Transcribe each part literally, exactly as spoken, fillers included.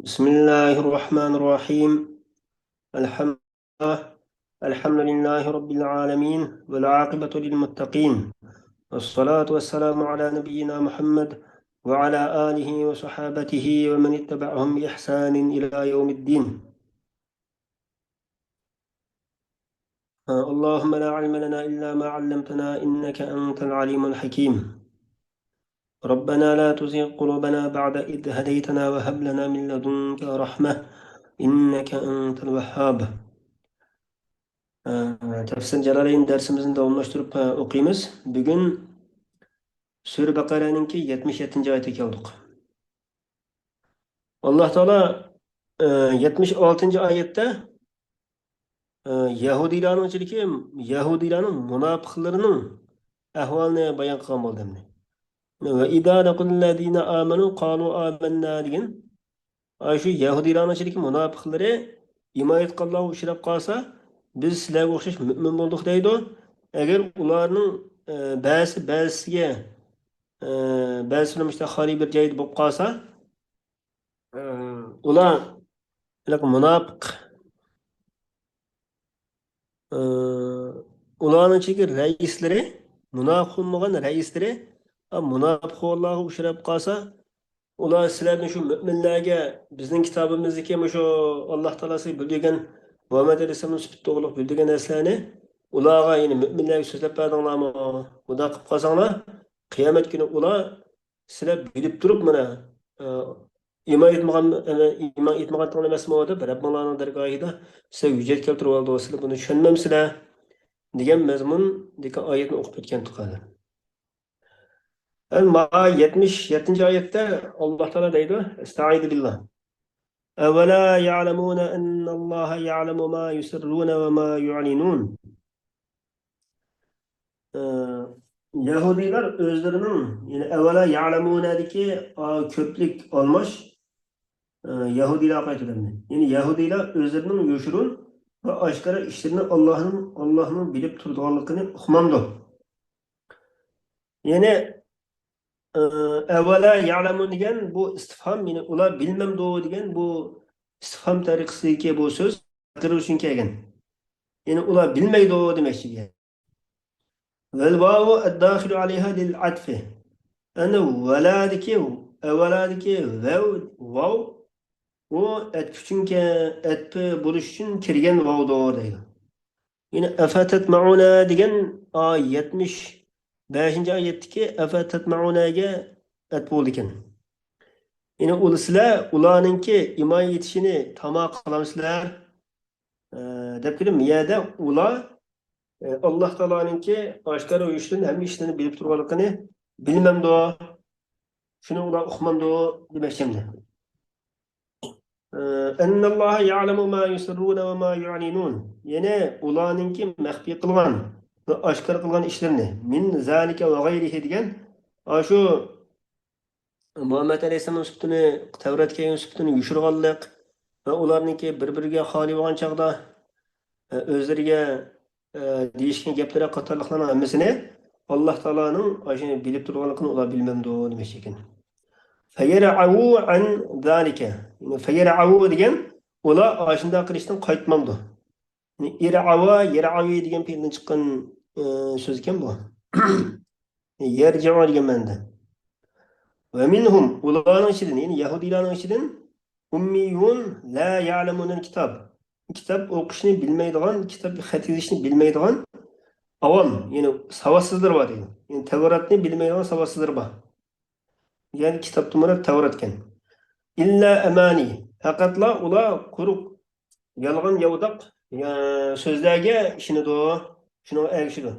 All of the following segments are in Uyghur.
بسم الله الرحمن الرحيم. الحمد لله، الحمد لله رب العالمين، والعاقبة للمتقين، والصلاة والسلام على نبينا محمد وعلى آله وصحابته ومن اتبعهم بإحسان إلى يوم الدين. اللهم لا علم لنا إلا ما علمتنا إنك أنت العليم الحكيم. ربنا لا تزغ قلوبنا بعد إذ هديتنا وهب لنا من لدنك رحمة إنك أنت الوهاب. تەفسىر جالالەين دەرسىمىزنى داۋاملاشتۇرۇپ ئوقۇيمىز. بۈگۈن سۈرە بەقەرەنىڭكى يەتمىش يەتتىنچى ئايىتىگە كەلدۇق. ئاللاھ تائالا، ئە، يەتمىش ئالتىنچى ئايەتتە، ئە، يەھۇدىيلارنىڭ ئىچىدىكى يەھۇدىيلارنىڭ مۇناپىقلىرىنىڭ ئەھۋالىنى بايان قىلغان بولدى ئەمدى. «وإذا لقوا الذين آمنوا قالوا آمنا» دېگەن، ئاي شۇ يەھۇدىيلارنىڭ ئىچىدىكى مۇناپىقلىرى ئىمان ئېيتقانلارغا ئۇچراپ قالسا، «بىز سىلەرگە ئوخشاش مۆمىن بولدۇق» دەيدۇ. ئەگەر ئۇلارنىڭ، ئە، بەزىسى بەزىسىگە، ئە، بەزىسى بىلەن مۇشۇنداق خالىي بىر جايدا بولۇپ قالسا، ئۇلار، ھېلىقى مۇناپىق، ئۇلارنىڭ ئىچىدىكى رەئىسلىرى، مۇناپىق بولمىغان رەئىسلىرى، مۇناپىق بولغانلارغا ئۇچراپ قالسا، ئۇلار سىلەردىن شۇ مۆمىنلەرگە بىزنىڭ كىتابىمىزدىكى مۇشۇ ئاللاھ تائالا سىزگە بىلدۈرگەن، مۇھەممەد ئەلەيھىسسالامنىڭ سۈپىتى توغرۇلۇق بىلدۈرگەن نەرسىلەرنى ئۇلارغا، يەنى مۆمىنلەرگە سۆزلەپ بەردىڭلارمۇ؟ ئۇنداق قىلىپ قالساڭلار، قىيامەت كۈنى ئۇلار سىلەر بىلىپ تۇرۇپ مانا، ئە، ئىمان ئېيتمىغان، ئە، ئىمان ئېيتمىغانتىڭلار ئەمەسمۇ دەپ، رەببىڭلارنىڭ دەرگاھىدا سىلەرگە ھۆججەت كەلتۈرۈۋالىدۇ، سىلەر بۇنى چۈشەنمەمسىلەر؟ دېگەن مەزمۇندىكى ئايەتنى ئوقۇپ ئۆتكەنتۇق ھازىر. ئەمما يەتمىش يەتتىنچى ئايەتتە ئاللاھ تائالا دەيدۇ، ئەستەئىزۇ بىللاھ. «أولا يعلمون أن الله يعلم ما يسرون وما يعلنون». ئە، يەھۇدىيلار ئۆزلىرىنىڭ، يەنى «ئەۋەلا يەئلەمۇنە»دىكى، ئا، كۆپلۈك ئالماش، ئە، يەھۇدىيلارغا قايتىدۇ ئەمدى. يەنى يەھۇدىيلار ئۆزلىرىنىڭ يوشۇرۇن ۋە ئاشكارا ئىشلىرىنى ئاللاھنىڭ، ئاللاھنىڭ بىلىپ تۇرىدىغانلىقىنى ئۇقمامدۇ؟ يەنى، ئە، «ئەۋەلا يەئلەمۇن» دېگەن بۇ ئىستىفھام، يەنى «ئۇلار بىلمەمدۇ» دېگەن بۇ ئىستىفھام تەرىقىسىدىكى بۇ سۆز تەقرىر ئۈچۈن كەلگەن. يەنى «ئۇلار بىلمەيدۇ» دېمەكچى دېگەن. «ۋەل ۋاۋۇ ئەدداخىلۇ ئەلەيھا لىل ئەتفى». ئەنە «ۋەلا»دىكى، «ئەۋەلا»دىكى ۋەۋ، ۋاۋ، ئۇ ئەتپى ئۈچۈن كە-، ئەتپى بولۇش ئۈچۈن كىرگەن ۋاۋدۇر دەيدۇ. يەنى «ئەفەتەتمەئۇنە» دېگەن ئا-، يەتمىش بەشىنچى ئايەتتىكى «ئەفەتەتمەئۇنەگە» ئەتپى بولىدىكەن. يەنى ئۇل-، سىلەر ئۇلارنىڭكى ئىمان ئېيتىشىنى تاما قىلامسىلەر؟ ئە، دەپ كېلىپ، يەدە ئۇلار، ئە، ئاللاھ تائالانىڭكى ئاشكارا يوشۇرۇن ھەممە ئىشلىرىنى بىلىپ تۇرغانلىقىنى بىلمەمدۇ؟ شۇنى ئۇلار ئۇقمامدۇ دېمەكچى ئەمدى. ئە، «ئەننەللاھە يەئلەمۇ ما يۇسىررۇنە ۋە ما يۇئلىنۇن». يەنى ئۇلارنىڭكى مەخپىي قىلغان ۋە ئاشكارا قىلغان ئىشلىرىنى، «مىن زالىكە ۋە غەيرىھى» دېگەن، ئاشۇ مۇھەممەد ئەلەيھىسسالامنىڭ سۈپىتىنى، تەۋرات كەلگەن سۈپىتىنى يوشۇرغانلىق ۋە ئۇلارنىڭكى بىر-بىرىگە خالىي بولغان چاغدا، ئە، ئۆزلىرىگە، ئە، دېيىشكەن گەپلىرى قاتارلىقلارنىڭ ھەممىسىنى ئاللاھ تائالانىڭ ئاشۇنى بىلىپ تۇرغانلىقىنى ئۇلار بىلمەمدۇ دېمەكچى ئىكەن. «فەيەرئەۋۇ ئەن زالىكە». يەنى «فەيەرئەۋۇ» دېگەن ئۇلار ئاشۇنداق قىلىشتىن قايتمامدۇ؟ يەنى «ئىرئەۋا يەرئەۋى» دېگەن پېئىلدىن چىققان، ئە، سۆز ئىكەن بۇ. «يەرجىئۇ» دېگەن مەنىدە. «ۋە مىنھۇم»، ئۇلارنىڭ ئىچىدىن، يەنى يەھۇدىيلارنىڭ ئىچىدىن، «ئۇممىيۇن لا يەئلەمۇنەل كىتاب». كىتاب ئوقۇشنى بىلمەيدىغان، كىتاب خەت يېزىشنى بىلمەيدىغان ئاۋام، يەنى ساۋاتسىزلار بار دەيدۇ. يەنى تەۋراتنى بىلمەيدىغان ساۋاتسىزلار بار. يەنى كىتابتىن مۇراد تەۋراتكەن. «ئىللا ئەمانى»، پەقەتلا ئۇلار قۇرۇق، يالغان ياۋىداق، يا، سۆزلەرگە ئىشىنىدۇ، شۇنىڭغا ئەگىشىدۇ.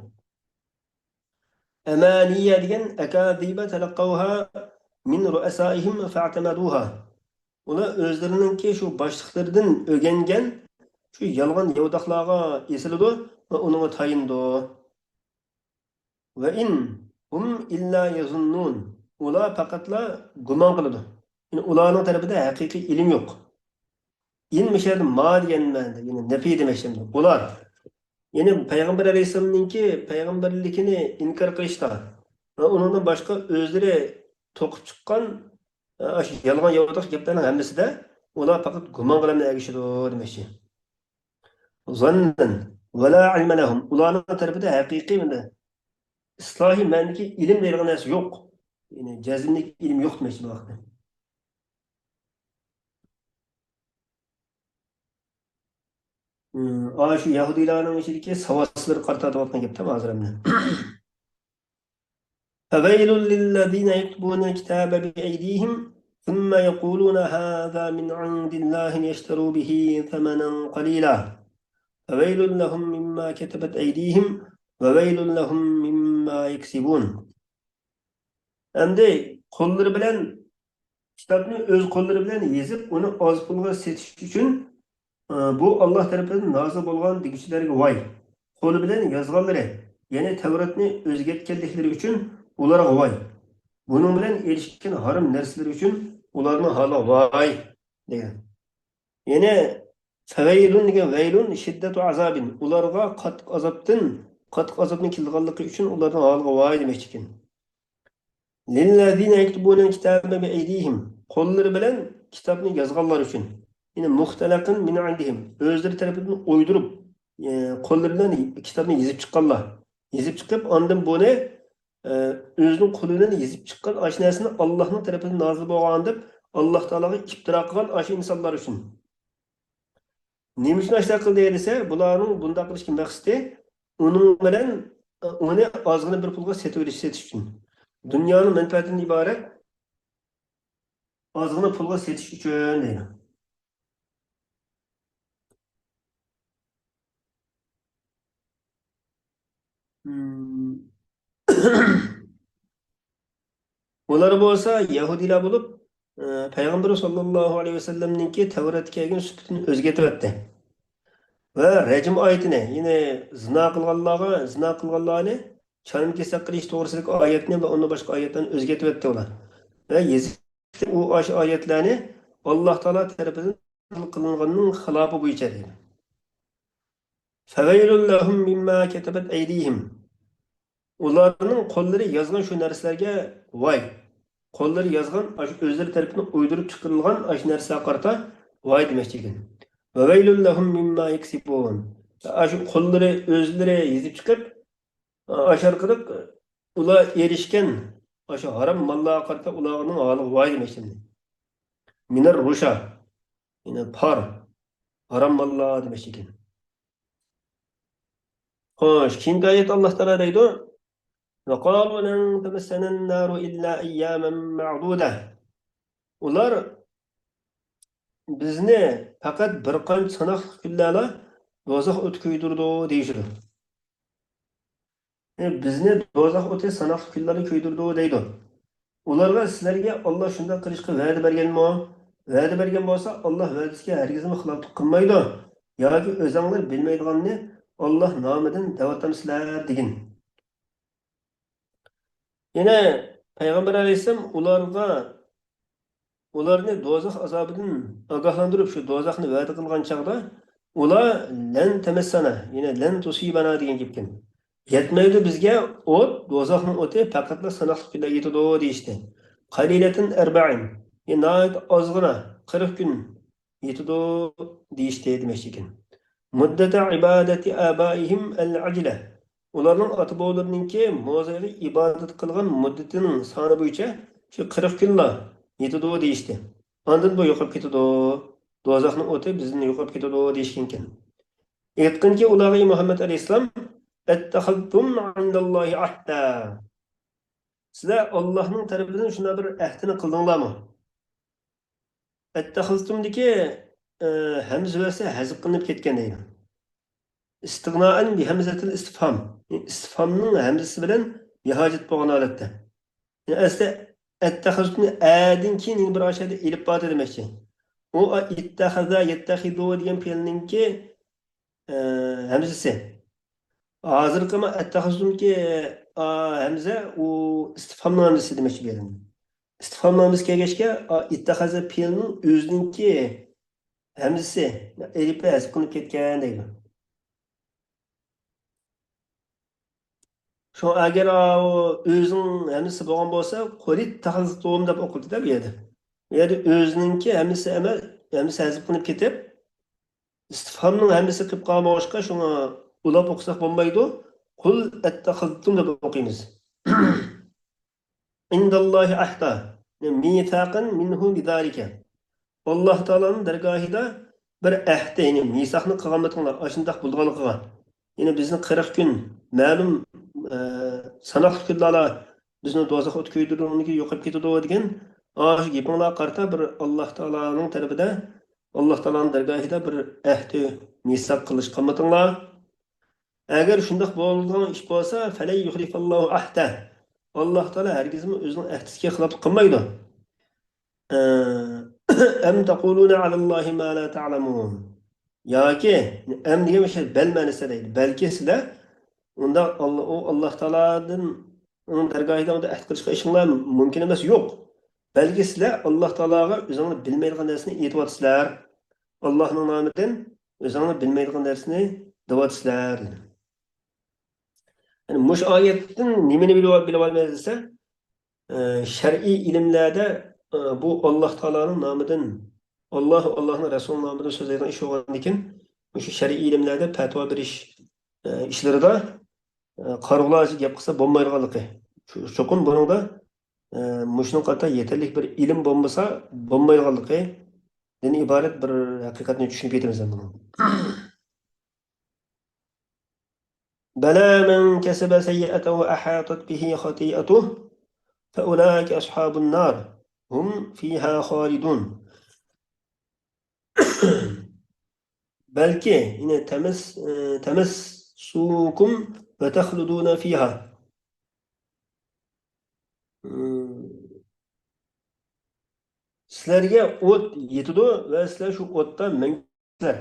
«ئەمانىيە» دېگەن «ئەكاذىبە تەلەققەۋھا مىن رۇئەسائىھىم فەئتەمەدۇھا». ئۇلار ئۆزلىرىنىڭكى شۇ باشلىقلىرىدىن ئۆگەنگەن شۇ يالغان ياۋىداقلارغا ئېسىلىدۇ ۋە ئۇنىڭغا تايىنىدۇ. «ۋە ئىن ھۇم ئىللا يەزۇننۇن». ئۇلار پەقەتلا گۇمان قىلىدۇ. يەنى ئۇلارنىڭ تەرىپىدە ھەقىقىي ئىلىم يوق. «ئىن» مۇشۇ يەردە «ما» دېگەن مەنىدە، يەنى نەپىي دېمەكچى ئەمدى. ئۇلار، يەنى پەيغەمبەر ئەلەيھىسسالامنىڭكى پەيغەمبەرلىكىنى ئىنكار قىلىشتا ۋە ئۇنىڭدىن باشقا ئۆزلىرى توقۇپ چىققان، ئە، ئاشۇ يالغان ياۋىداق گەپلەرنىڭ ھەممىسىدە ئۇلار پەقەت گۇمانغىلا ئەگىشىدۇ دېمەكچى. ظنًا ولا علم لهم. ئۇلارنىڭ تەرىپىدە ھەقىقىي بۇنداق ئىسلاھىي مەنىدىكى ئىلىم دەيدىغان نەرسە يوق. يەنى جەزملىك ئىلىم يوق دېمەكچى بۇ ھەقتە. ئاشۇ يەھۇدىيلارنىڭ ئىچىدىكى ساۋاتسىزلىرى قارىتىۋاتقان گەپتە ھازىر ئەمدى. فويل للذين يكتبون الكتاب بأيديهم ثم يقولون هذا من عند الله ليشتروا به ثمنا قليلا فويل لهم مما كتبت أيديهم وويل لهم مما يكسبون. ئەمدى قوللىرى بىلەن كىتابنى ئۆز قوللىرى بىلەن يېزىپ، ئۇنى ئاز پۇلغا سېتىش ئۈچۈن، ئە، بۇ ئاللاھ تەرىپىدىن نازىل بولغان دېگۈچىلەرگە ۋاي. قولى بىلەن يازغانلىرى، يەنى تەۋراتنى ئۆزگەرتكەنلىكلىرى ئۈچۈن ئۇلارغا ۋاي. بۇنىڭ بىلەن ئېرىشكەن ھارام نەرسىلىرى ئۈچۈن ئۇلارنىڭ ھالىغا ۋاي، دېگەن. يەنى فەۋەيلۇن دېگەن ۋەيلۇن شىددەتۇ ئازابىن. ئۇلارغا قاتتىق ئازابتىن، قاتتىق ئازابنىڭ كېلىدىغانلىقى ئۈچۈن ئۇلارنىڭ ھالىغا ۋاي دېمەكچىكەن. للذين يكتبون الكتاب بأيديهم. قوللىرى بىلەن كىتابنى يازغانلار ئۈچۈن. يەنى مختلقا من عندهم. ئۆزلىرى تەرىپىدىن ئويدۇرۇپ، ئە، قوللىرى بىلەن كىتابنى يېزىپ چىققانلار. يېزىپ چىقىپ، ئاندىن بۇنى، ئە، ئۆزىنىڭ قولى بىلەن يېزىپ چىققان ئاشۇ نەرسىنى ئاللاھنىڭ تەرىپىدىن نازىل بولغان دەپ، ئاللاھ تائالاغا ئىپتىرا قىلغان ئاشۇ ئىنسانلار ئۈچۈن. نېمە ئۈچۈن ئاشۇنداق قىلدى دېسە، بۇلارنىڭ بۇنداق قىلىشتىكى مەقسىتى ئۇنىڭ بىلەن، ئۇنى ئازغىنا بىر پۇلغا سېتىۋېلىش، سېتىش ئۈچۈن. دۇنيانىڭ مەنپەئەتىدىن ئىبارەت ئازغىنا پۇلغا سېتىش ئۈچۈن دەيدۇ. مم. ئۇلار بولسا يەھۇدىيلار بولۇپ، ئە، پەيغەمبىرى ساللاللاھۇ ئەلەيھى ۋەسەللەمنىڭكى تەۋراتتا كەلگەن سۈپىتىنى ئۆزگەرتىۋەتتى. ۋە رەجم ئايىتىنى، يەنى زىنا قىلغانلارغا، زىنا قىلغانلارنى چايان كېسەك قىلىش توغرىسىدىكى ئايەتنى ۋە ئۇندىن باشقا ئايەتلەرنى ئۆزگەرتىۋەتتى ئۇلار. ۋە يېزىقتى ئۇ ئاشۇ ئايەتلەرنى ئاللاھ تائالا تەرىپىدىن قىلىنغاننىڭ خىلاپى بويىچە دەيدۇ. فويل لهم مما كتبت أيديهم. ئۇلارنىڭ قوللىرى يازغان شۇ نەرسىلەرگە ۋاي. قوللىرى يازغان، ئاشۇ ئۆزلىرى تەرىپىدىن ئويدۇرۇپ چىقىرىلغان ئاشۇ نەرسىلەرگە قارىتا ۋاي دېمەكچى ئىكەن. وويل لهم مما يكسبون. ئاشۇ قوللىرى ئۆزلىرى يېزىپ چىقىپ، ئاشۇ ئارقىلىق ئۇلار ئېرىشكەن ئاشۇ ھارام ماللارغا قارىتا ئۇلارنىڭ ھالىغا ۋاي دېمەكچى. من الرشا. يەنى پار. ھارام ماللار دېمەكچى ئىكەن. خوش، كېيىنكى ئايەت ئاللاھ تائالا دەيدۇ، وقالوا لن تمسنا النار إلا أياما معدودة. ئۇلار بىزنى پەقەت بىر قانچە ساناقلىق كۈنلەرلا دوزاخ ئوتى كۆيدۈرىدۇ دېيىشىدۇ. يەنى بىزنى دوزاخ ئوتى ساناقلىق كۈنلەردە كۆيدۈرىدۇ دەيدۇ. ئۇلارغا سىلەرگە ئاللاھ شۇنداق قىلىشقا ۋەدە بەرگەنمۇ؟ ۋەدە بەرگەن بولسا، ئاللاھ ۋەدىسىگە ھەرگىزمۇ خىلاپلىق قىلمايدۇ. ياكى ئۆزەڭلار بىلمەيدىغاننى ئاللاھ نامىدىن دەۋاتامسىلەر دېگىن. يەنە پەيغەمبەر ئەلەيھىسسالام ئۇلارغا، ئۇلارنى دوزاخ ئازابىدىن ئاگاھلاندۇرۇپ، شۇ دوزاخنى ۋەدە قىلغان چاغدا، ئۇلار لەن تەمەسسەنا، يەنى لەن تۇسىبەنا دېگەن گەپكەن. يەتمەيدۇ بىزگە ئوت، دوزاخنىڭ ئوتى پەقەتلا ساناقلىق كۈنلەر يېتىدۇ دېيىشتى. قەلىلەتىن ئەربەئىن، يەنى ناھايىتى ئازغىنا، قىرىق كۈن يېتىدۇ دېيىشتى دېمەكچى ئىكەن. مۇددەتە ئىبادەتى ئابائىھىم ئەل ئەجلە. ئۇلارنىڭ ئاتا-بوۋىلىرىنىڭكى موزايغا ئىبادەت قىلغان مۇددىتىنىڭ سانى بويىچە شۇ قىرىق كۈنلا يېتىدۇ دېيىشتى. ئاندىن بۇ يوقاپ كېتىدۇ. دوزاخنىڭ ئوتى بىزدىن يوقاپ كېتىدۇ دېيىشكەنكەن. ئېيتقىنكى ئۇلارغا، ئەي مۇھەممەد ئەلەيھىسسالام، ئەتتەخەزتۇم ئىندەللاھى ئەھدە. سىلەر ئاللاھنىڭ تەرىپىدىن شۇنداق بىر ئەھدىنى قىلدىڭلارمۇ؟ ئەتتەخەزتۇمدىكى، ئە، ھەمزە ۋەسلى ھەزىپ قىلىنىپ كەتكەن دەيدۇ. ئىستىغنائەن بىھەمزەتىل ئىستىفھام. ئىستىفھامنىڭ ھەمزىسى بىلەن بىھاجەت بولغان ھالەتتە. يەنى ئەسلى ئەتتەخەزتۇمنى ئەدىن كېيىن يەنە بىر ئاشۇ يەردە ئېلىپ باردى دېمەكچى. ئۇ ئىتتەخەزە يەتتەخىزۇ دېگەن پېئىلنىڭكى، ئە، ھەمزىسى. ھازىرقى ما ئەتتەخەزتۇمدىكى، ئا، ھەمزە ئۇ ئىستىفھامنىڭ ھەمزىسى دېمەكچى بۇ يەردە. ئىستىفھامنىڭ ھەمزىسى كەلگەچكە، ئا، ئىتتەخەزە پېئىلنىڭ ئۆزىنىڭكى ھەمزىسى ئېلىپى ھەزىپ قىلىنىپ كەتكەن دەيدۇ. شۇڭا ئەگەر ئاۋۇ ئۆزىنىڭ ھەمزىسى بولغان بولسا، قۇلىتتەخەزتۇم دەپ ئوقۇلدى-دە بۇ يەردە. بۇ يەردە ئۆزىنىڭكى ھەمزىسى ئەمەس، ھەممىسى ھەزىپ قىلىنىپ كېتىپ، ئىستىفھامنىڭ ھەممىسى قېلىپ قالمىغاچقا، شۇڭا ئۇلاپ ئوقۇساق بولمايدۇ. قۇل ئەتتەخەزتۇم دەپ ئوقۇيمىز. ئىنداللاھى ئەھدا، مىساقەن مىنھۇ بىزالىكە. ئاللاھ تائالانىڭ دەرگاھىدا بىر ئەھدى، يەنى مىساقنى قىلغانمىدىڭلار، ئاشۇنداق بولىدىغانلىقىغا. يەنى بىزنى قىرىق كۈن، مەلۇم، ئە، ساناقلىق كۈنلەرلا بىزنى دوزاخ ئوتىغا كۆيدۈرىدۇ، ئۇنىڭدىن كېيىن يوقاپ كېتىدۇ دېگەن، ئاشۇ گېپىڭلارغا قارىتا بىر ئاللاھ تائالانىڭ تەرىپىدە، ئاللاھ تائالانىڭ دەرگاھىدا بىر ئەھدى، مىساق قىلىشقانمىدىڭلار؟ ئەگەر شۇنداق بولىدىغان ئىش بولسا، فەلەن يۇخلىفەللاھۇ ئەھدەھ. ئاللاھ تائالا ھەرگىزمۇ ئۆزىنىڭ ئەھدىسىگە خىلاپلىق قىلمايدۇ. ئەم تەقۇلۇنە ئەلەللاھى ما لا تەلەمۇن. ياكى، ئەم دېگەن بىر شەرت، بەل مەنىسىدە دەيدۇ. بەلكى سىلەر ئۇنداق ئاللا، ئۇ ئاللاھ تائالادىن، ئۇنىڭ دەرگاھىدا ئۇنداق ئەھد قىلىشقا ئىشىڭلار مۇمكىن ئەمەس، يوق. بەلكى سىلەر ئاللاھ تائالاغا ئۆزۈڭلار بىلمەيدىغان نەرسىنى ئېيتىۋاتىسىلەر. ئاللاھنىڭ نامىدىن ئۆزۈڭلار بىلمەيدىغان نەرسىنى دەۋاتىسىلەر، دېدى. يەنى مۇشۇ ئايەتتىن نېمىنى بىلىۋ-، بىلىۋالىمىز دېسە، ئە، شەرئىي ئىلىملەردە، ئە، بۇ ئاللاھ تائالانىڭ نامىدىن، ئاللاھ، ئاللاھنىڭ رەسۇلىنىڭ نامىدىن سۆزلەيدىغان ئىش بولغاندىكىن، مۇشۇ شەرئىي ئىلىملەردە پەتىۋا بېرىش، ئە، ئىشلىرىدا، ئە، قارىغۇلار گەپ قىلسا بولمايدىغانلىقى. چو-، چوقۇم بۇنىڭدا، ئە، مۇشۇنىڭغا قارىتا يېتەرلىك بىر ئىلىم بولمىسا بولمايدىغانلىقىدىن ئىبارەت بىر ھەقىقەتنى چۈشىنىپ يېتىمىز ئەمدى. بەلە مەن كەسەبە سەييئەتەن ئەھاتەت بىھى خەتىئەتۇھ فەئۇلائىكە ئەسھابۇن نار ھۇم فىھا خالىدۇن. بەلكى، يەنى تەمەس-، ئە، تەمەسسۇكۇم ۋە تەخلۇدۇنە فىھا. ئىم، سىلەرگە ئوت يېتىدۇ ۋە سىلەر شۇ ئوتتا مەڭگۈ.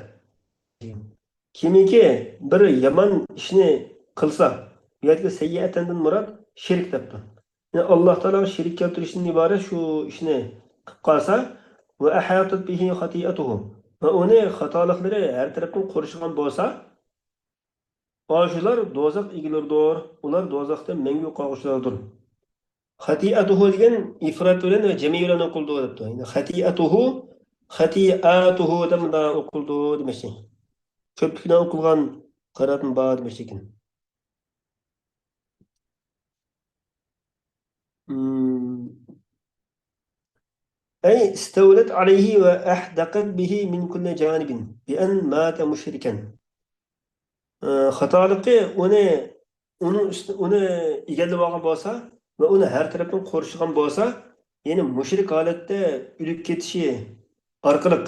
كىمكى بىر يامان ئىشنى قىلسا، بۇ يەردىكى سەييەتەندىن مۇراد شىرك دەپتۇ. يەنى ئاللاھ تائالاغا شېرىك كەلتۈرۈشتىن ئىبارەت شۇ ئىشنى قىلىپ قالسا، ۋە ئەھاتەت بىھى خەتىئەتۇھۇ، ۋە ئۇنى خاتالىقلىرى ھەر تەرەپتىن قورشىغان بولسا، ئاشۇلار دوزاخ ئىگىلىرىدۇر، ئۇلار دوزاختا مەڭگۈ قالغۇچىلاردۇر. خەتىئەتۇھۇ دېگەن ئىفرات بىلەن ۋە جەمئىي بىلەن ئوقۇلىدۇ دەپتۇ. يەنى خەتىئەتۇھۇ، خەتىئاتۇھۇ دەپ مۇنداق ئوقۇلىدۇ دېمەكچى. كۆپلۈك بىلەن ئوقۇلغان قىرائەتمۇ بار دېمەكچى ئىكەن. ئەي ئىستەۋلەت ئەلەيھى ۋە ئەھدەقەت بىھى مىن كۇللى جانىبىن بىئەن ماتە مۇشرىكەن. ئە، خاتالىقى ئۇنى، ئۇنىڭ ئۈستى، ئۇنى ئىگىلىۋالغان بولسا ۋە ئۇنى ھەر تەرەپتىن قورشىغان بولسا، يەنى مۇشرىك ھالەتتە ئۆلۈپ كېتىشى ئارقىلىق،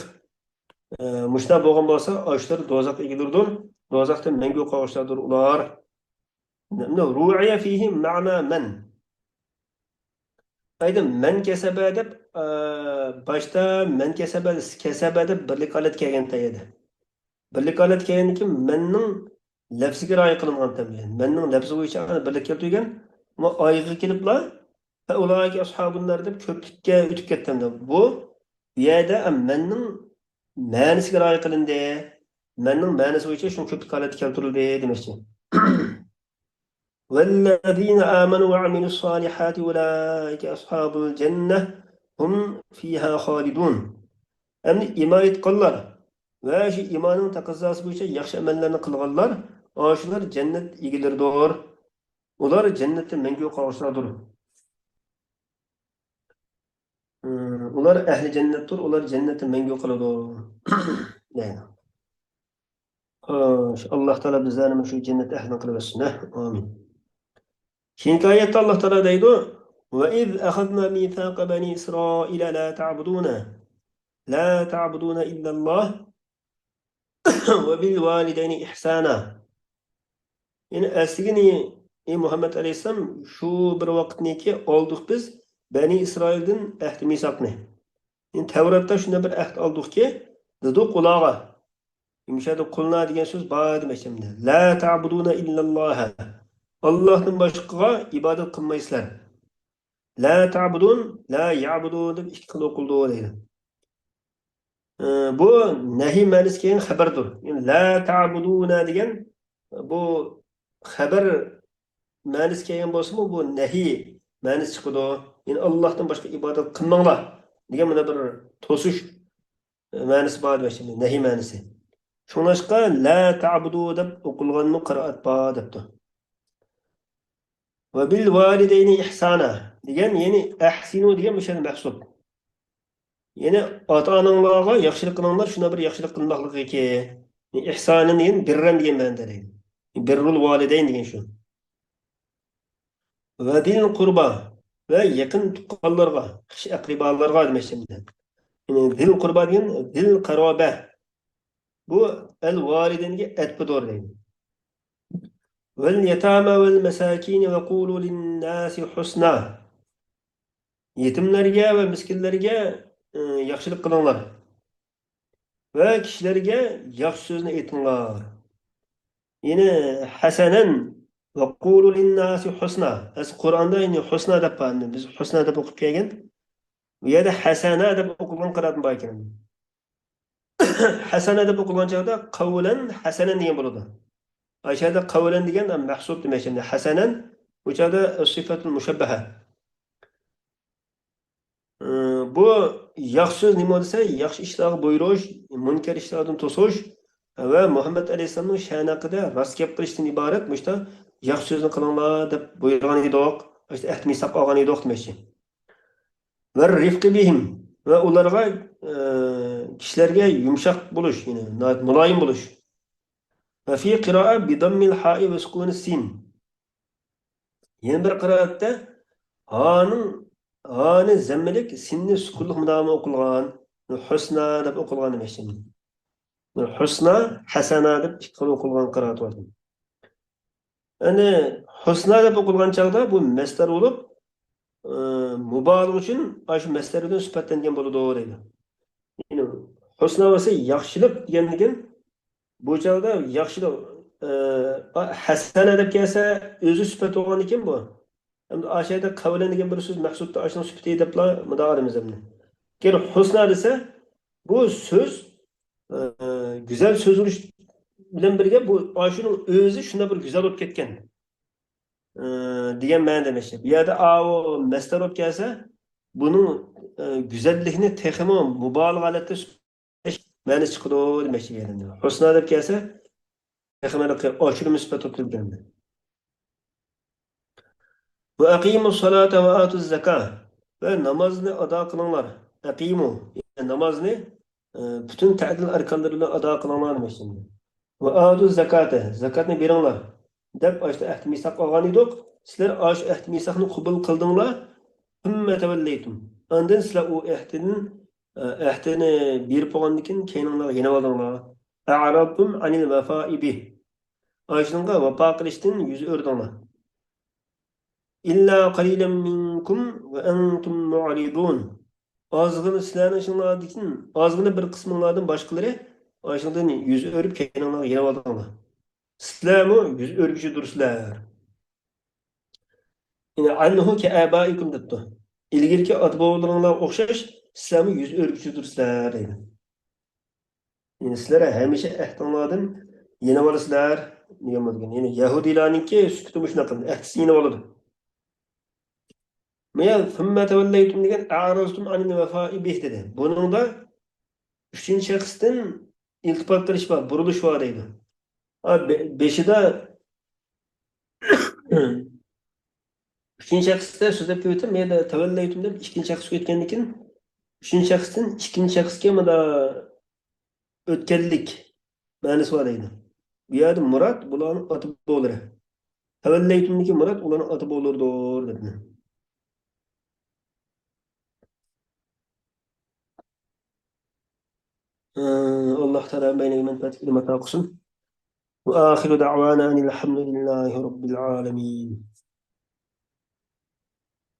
ئە، مۇشۇنداق بولغان بولسا، ئاشۇلار دوزاخ ئىگىلىرىدۇر، دوزاختىن مەڭگۈ قالغۇچىلاردۇر ئۇلار. رۇئىيە فىھى مەنا مەن. ئايدا مەن كەسەبە دەپ، ئە، باشتا مەن كەسەبە، كەسەبە دەپ بىرلىك ھالەت كەلگەن تەييەدە. بىرلىك ھالەت كەلگەندىن كېيىن مەننىڭ لەپزىگە رىئايە قىلىنغان تەبىئەت. مەننىڭ لەپزى بويىچە بىرلىك كەلتۈرگەن. ئەمما ئايىغىغا كېلىپلا، فەئۇلائىكە ئەسھابۇن نار دەپ كۆپلۈككە ئۆتۈپ كەتتى ئەمدى. بۇ، بۇ يەردە مەننىڭ مەنىسىگە رىئايە قىلىندى. مەننىڭ مەنىسى بويىچە شۇ كۆپلۈك ھالەتتە كەلتۈرۈلدى دېمەكچى. ۋەللەزىنە ئامەنۇ ۋە ئەمىلۇس سالىھاتى ئۇلائىكە ئەسھابۇل جەننە ھۇم فىھا خالىدۇن. ئەمدى ئىمان ئېيتقانلار ۋە شۇ ئىماننىڭ تەقەززاسى بويىچە ياخشى ئەمەللەرنى قىلغانلار، ئاشۇلار جەننەت ئىگىلىرىدۇر. ئۇلار جەننەتتە مەڭگۈ قالغۇچىلاردۇر. ئۇلار ئەھلى جەننەتتۇر، ئۇلار جەننەتتە مەڭگۈ قالىدۇ. دەيدۇ. خوش، ئاللاھ تائالا بىزلەرنى شۇ جەننەت ئەھلىدىن قىلىۋەتسۇن، ھە؟ ئامىن. كېيىنكى ئايەتتە ئاللاھ تائالا دەيدۇ، وَإِذْ أَخَذْنَا مِيثَاقَ بَنِي إِسْرَائِيلَ لَا تَعْبُدُونَ، لَا تَعْبُدُونَ إِلَّا اللَّهَ وَبِالْوَالِدَيْنِ إِحْسَانًا. يەنى ئەسلىگىنى، ئى مۇھەممەد ئەلەيھىسسالام، شۇ بىر ۋاقىتنىكى ئالدۇق بىز بەنى ئىسرائىلدىن ئەھدى مىساقنى. يەنى تەۋراتتا شۇنداق بىر ئەھد ئالدۇقكى، دېدۇق ئۇلارغا. مۇشۇ يەردە قۇلنا دېگەن سۆز بار دېمەكچى ئەمدى. لَا تَعْبُدُونَ إِلَّا اللَّهَ. ئاللاھتىن باشقىغا ئىبادەت قىلمايسىلەر. لَا تَعْبُدُونَ، لَا يَعْبُدُونَ دەپ ئىككى خىل ئوقۇلىدۇ دەيدۇ. ئى، بۇ نەھىي مەنىسى كەلگەن خەبەردۇر. يەنى لَا تَعْبُدُونَ دېگەن بۇ خەبەر مەنىسى كەلگەن بولسىمۇ، بۇ نەھىي مەنىسى چىقىدۇ. يەنى ئاللاھتىن باشقا ئىبادەت قىلماڭلار دېگەن مانا بىر توسۇش، مەنىسى بار دېمەكچى، نەھى مەنىسى. شۇڭلاشقا، لا تەبۇدۇ دەپ ئوقۇلغانمۇ قىرائەت بار دەپتۇ. ۋە بىل ۋالىدەينى ئىھسانا دېگەن، يەنى ئەھسىنۇ دېگەن مۇشۇ يەردە مەھسۇل. يەنى ئاتا-ئاناڭلارغا ياخشىلىق قىلىڭلار، شۇنداق بىر ياخشىلىق قىلماقلىقىكى. ئىھسانىن دېگەن بىررەن دېگەن مەنىدە دەيدۇ. بىررۇل ۋالىدەين دېگەن شۇ. ۋە دىل قۇربا ۋە يېقىن تۇغقانلارغا، خىش ئەقرىبالارغا دېمەكچى. يەنى دىل قۇربا دېگەن دىل قارابە. بۇ ئەل ۋالىدەينگە ئەتپىدۇر دەيدۇ. ۋەل يەتامە ۋەل مەساكىنى ۋە قۇلۇ لىنناسى ھۇسنا. يېتىملەرگە ۋە مىسكىنلەرگە، ئى، ياخشىلىق قىلىڭلار. ۋە كىشىلەرگە ياخشى سۆزنى ئېيتىڭلار. يەنى ھەسەنەن ۋە قۇلۇ لىنناسى ھۇسنا. ئەسلى قۇرئاندا يەنى ھۇسنا دەپ بار. بىز ھۇسنا دەپ ئوقۇپ كەلگەن. بۇ يەردە ھەسەنە دەپ ئوقۇلغان قىرائەتمۇ بار ئىكەن. ھەسەنە دەپ ئوقۇلغان چاغدا قەۋلەن ھەسەنەن دېگەن بولىدۇ. ئاشۇ يەردە قەۋلەن دېگەن مەھسۇل دېمەكچى. ھەسەنەن، بۇ چاغدا سىفەتۇل مۇشەببەھە. ئى، بۇ ياخشى سۆز نېمە دېسە، ياخشى ئىشلارغا بۇيرۇش، مۇنكەر ئىشلاردىن توسۇش ۋە مۇھەممەد ئەلەيھىسسالامنىڭ شەنى ھەققىدە راست گەپ قىلىشتىن ئىبارەت مۇشتا ياخشى سۆزنى قىلىڭلار دەپ بۇيرۇغان ئىدۇق، ئەھدى مىساق ئالغان ئىدۇق دېمەكچى. ۋە رىفقى بىھىم، ۋە ئۇلارغا، ئى، كىشىلەرگە يۇمشاق بولۇش، يەنى ناھايىتى مۇلايىم بولۇش. ۋە فى قىرائە بىداممىل ھائى ۋە سۇكۇنى سىن. يەنە بىر قىرائەتتە ھانىڭ، ھانى زەممىلىك، سىننى سۈكۈنلۈك مۇداۋامە ئوقۇلغان، ھۇسنا دەپ ئوقۇلغان دېمەكچى. ھۇسنا، ھەسەنا دەپ ئىككى خىل ئوقۇلغان قىرائەت بار. يەنى ھۇسنا دەپ ئوقۇلغان چاغدا بۇ مەسدەر بولۇپ، ئى، مۇبالىغە ئۈچۈن ئاشۇ مەسدەر بىلەن سۈپەتلەنگەن بولىدۇ دەيدۇ. يەنى ھۇسنا بولسا ياخشىلىق دېگەندىكىن، بۇ چاغدا ياخشىلىق، ئى، ھەسەنە دەپ كەلسە ئۆزى سۈپەت بولغاندىكىن بۇ. ئەمدى ئاشۇ يەردە قەۋلەن دېگەن بىر سۆز مەھسۇلدا ئاشۇنىڭ سۈپىتى دەپلا مۇنداق ئالىمىز ئەمدى. ئەگەر ھۇسنا دېسە، بۇ سۆز، ئى، گۈزەل سۆزلىنىش بىلەن بىرگە بۇ ئاشۇنىڭ ئۆزى شۇنداق بىر گۈزەل بولۇپ كەتكەن، ئى، دېگەن مەنىدە دېمەكچى. بۇ يەردە ئاۋۇ مەسدەر بولۇپ كەلسە، بۇنىڭ، ئى، گۈزەللىكنى تېخىمۇ مۇبالىغە ھالەتتە مەنىسى چىقىدۇ دېمەكچى. ھۇسنا دەپ كەلسە، تېخىمۇ ئاشۇرما سۈپەت تۇتۇلغان. ۋە ئەقىمۇ سالاتا ۋە ئاتۇ زاكا، ۋە نامازنى ئادا قىلىڭلار. ئەقىمۇ، يەنى نامازنى، ئى، پۈتۈن تەدىل ئەركانلىرى بىلەن ئادا قىلىڭلار دېمەكچى. ۋە ئاتۇ زاكاتە، زاكاتنى بېرىڭلار دەپ ئاشۇ ئەھدى مىساق ئالغان ئىدۇق. سىلەر ئاشۇ ئەھدى مىساقنى قوبۇل قىلدىڭلار. ثم توليتم، ئاندىن سىلەر ئۇ ئەھدىدىن، ئەھدىنى بېرىپ بولغاندىن كېيىن كەينىڭلارغا يېنىۋالدىڭلار. أعرضتم عن الوفاء به، ئاشۇنىڭغا ۋاپا قىلىشتىن يۈز ئۆرۈدۈڭلار. إلا قليلا منكم وأنتم معرضون، ئازغىنە سىلەرنىڭ ئىچىڭلاردىن، ئازغىنە بىر قىسمىڭلاردىن باشقىلىرى ئاشۇنىڭدىن يۈز ئۆرۈپ كەينىڭلارغا يېنىۋالدىڭلار. سىلەرمۇ يۈز ئۆرۈگۈچىدۇرسىلەر. يەنى عنه كآبائكم دەپتۇ. ئىلگىرىكى ئاتا-بوۋىلىرىڭلارغا ئوخشاش سىلەرمۇ يۈز ئۆرۈگۈچىدۇرسىلەر دەيدۇ. يەنى سىلەر ھەمىشە ئەھدىڭلاردىن يېنىۋالىسىلەر دېگەن بولىدىكەن. يەنى يەھۇدىيلارنىڭكى سۈپىتى مۇشۇنداق قىلىدۇ، ئەھدىسىنى يېنىۋالىدۇ. مانا ثم توليتم دېگەن أعرضتم عن الوفاء به دېدى. بۇنىڭدا ئۈچىنچى شەخستىن ئىلتىپات قىلىش بار، بۇرۇلۇش بار دەيدۇ. ھا، بې-، بېشىدا ئۈچىنچى شەخستە سۆزلەپ كېلىۋېتىپ، مەيلى تەۋەللەيتۇم دەپ ئىككىنچى شەخسكە ئۆتكەندىن كېيىن، ئۈچىنچى شەخستىن ئىككىنچى شەخسكە مانا ئۆتكەنلىك مەنىسى بار دەيدۇ. بۇ يەردە مۇراد بۇلارنىڭ ئاتا بوۋىلىرى. تەۋەللەيتۇمدىكى مۇراد ئۇلارنىڭ ئاتا بوۋىلىرىدۇر دېدى. ئاللاھ تائالا ھەممەيلەنگە مەنپەئەتلىك ئىلىم ئاتا قىلسۇن. وآخر دعوانا أن الحمد لله رب العالمين.